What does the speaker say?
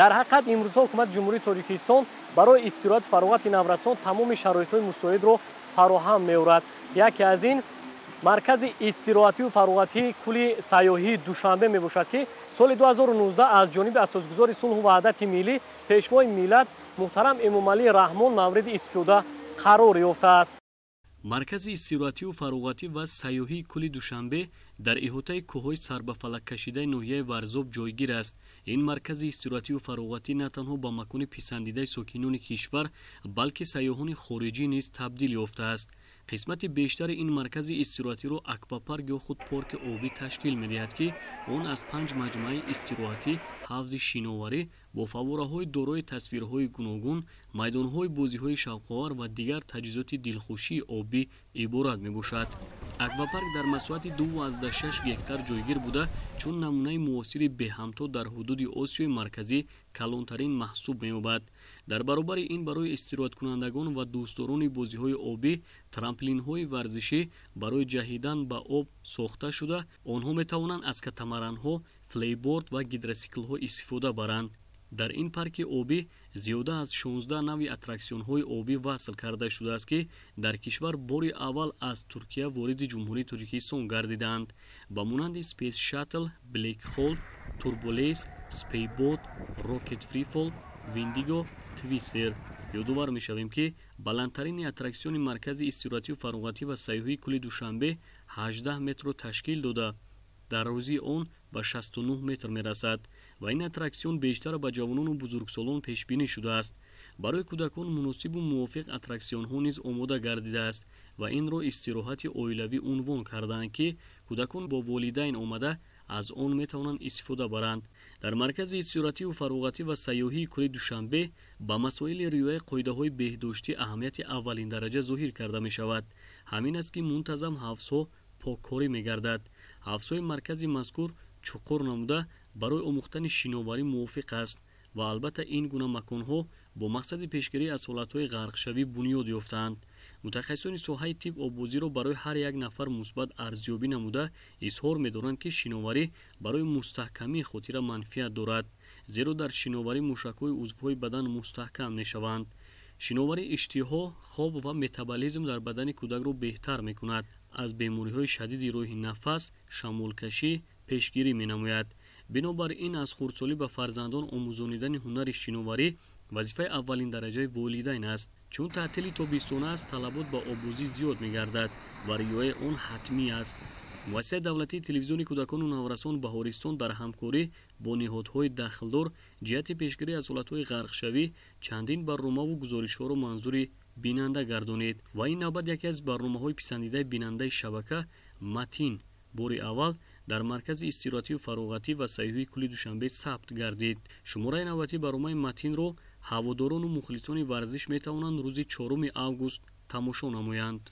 Дар ҳақиқат, имрӯзҳо Ҳукумати Ҷумҳурии Тоҷикистон барои истироҳату фароғати наврасон тамоми шароитҳои мусоидро фароҳам меорад. Яке аз ин маркази истироҳатию фароғатии кӯли сайёҳии Душанбе мебошад, ки соли 2019 аз ҷониби асосгузори сулҳу ваҳдати миллӣ, Пешвои миллат муҳтарам Эмомалӣ Раҳмон мавриди истифода қарор ёфтааст. Маркази истироҳативу фароғатӣ ва сайёҳии кӯли Душанбе дар иҳотаи кӯҳҳои сарбафалаккашидаи ноҳияи Варзоб ҷойгир аст. Ин маркази истироҳативу фароғатӣ на танҳо ба макони писандидаи сокинони кишвар, балки сайёҳони хориҷӣ низ табдил ёфтааст. Қисмати бештари ин маркази истироҳатиро аквапарк ё худ порки обӣ ташкил медиҳад, ки он аз панҷ маҷмӯаи истироҳатӣ, ҳавзи шиноварӣ бо фаввораҳои дорои тасвирҳои гуногун, майдонҳои бозиҳои шавқовар ва дигар таҷҳизоти дилхушии обӣ иборат мебошад. Аквапарк дар масоҳати 2,6 гектар ҷойгир буда, чун намунаи муосири беҳамто дар ҳудуди Осиёи Марказӣ калонтарин маҳсуб меёбад. Дар баробари ин, барои истироҳаткунандагон ва дӯстдорони бозиҳои обӣ трамплинҳои варзишӣ барои ҷаҳидан ба об сохта шуда, онҳо метавонанд аз катамаранҳо, флейборд ва гидросиклҳо истифода баранд. Дар ин парки обӣ зиёда аз 16 навъи аттраксионҳои обӣ васл карда шудааст, ки дар кишвар бори аввал аз Туркия вориди Ҷумҳурии Тоҷикистон гардидаанд, ба монанди Space Shuttle, Black Hole, Турбулейс, Спейбот, Rocket Freefall, Виндиго, Твистер. Ёдовар мешавем, ки баландтарини аттраксиони маркази истироҳатию фароғатӣ ва сайёҳии кӯли Душанбе 18 метрро ташкил дода, дарозии он ба 69 метр мерасад ва ин аттраксион бештар ба ҷавонону бузургсолон пешбинӣ шудааст. Барои кӯдакон муносибу мувофиқ аттраксионҳо низ омода гардидааст ва инро истироҳати оилавӣ унвон кардаанд, ки кӯдакон бо волидайн омада аз он метавонанд истифода баранд. Дар маркази истироҳативу фароғатӣ ва сайёҳии кӯли Душанбе ба масоили риояи қоидаҳои беҳдоштӣ аҳамияти аввалиндараҷа зоҳир карда мешавад. Ҳамин аст, ки мунтазам ҳавзҳо поккорӣ мегардад. Ҳавзҳои маркази мазкур чуқур намуда, барои омӯхтани шиноварӣ мувофиқ аст ва албатта ин гуна маконҳо бо мақсади пешгирӣ аз ҳолатҳои ғарқшавӣ бунёд ёфтаанд. Мутахассисони соҳаи тиб оббозиро барои ҳар як нафар мусбат арзёбӣ намуда, изҳор медоранд, ки шиноварӣ барои мустаҳкамии хотира манфиат дорад, зеро дар шиноварӣ мушакҳои узвҳои бадан мустаҳкам мешаванд. Шиноварӣ иштиҳо, хоб ва метаболизм дар бадани кӯдакро беҳтар мекунад, аз бемориҳои шадиди роҳи нафас, шамолкашӣ пешгирӣ менамояд. Бинобар ин, аз хурдсолӣ ба фарзандон омӯзонидани ҳунари шиноварӣ вазифаи аввалиндараҷаи волидайн аст. Чун таътили тобистона аст, талабот ба оббозӣ зиёд мегардад ва риояи он ҳатмӣ аст. Муассисаи давлатии телевизиони кӯдакону наврасон «Баҳористон» дар ҳамкорӣ бо ниҳодҳои дахлдор ҷиҳати пешгирӣ аз ҳолатҳои ғарқшавӣ чандин барномаву гузоришҳоро манзури бинанда гардонид ва ин навбат яке аз барномаҳои писандидаи бинандаи шабака, «Матин», бори аввал дар маркази истироҳатию фароғатӣ ва сайёҳии кӯли Душанбе сабт гардид. Шумораи навбатии барномаи «Матинро» ҳаводорону мухлисони варзиш метавонанд рӯзи 4 август тамошо намоянд.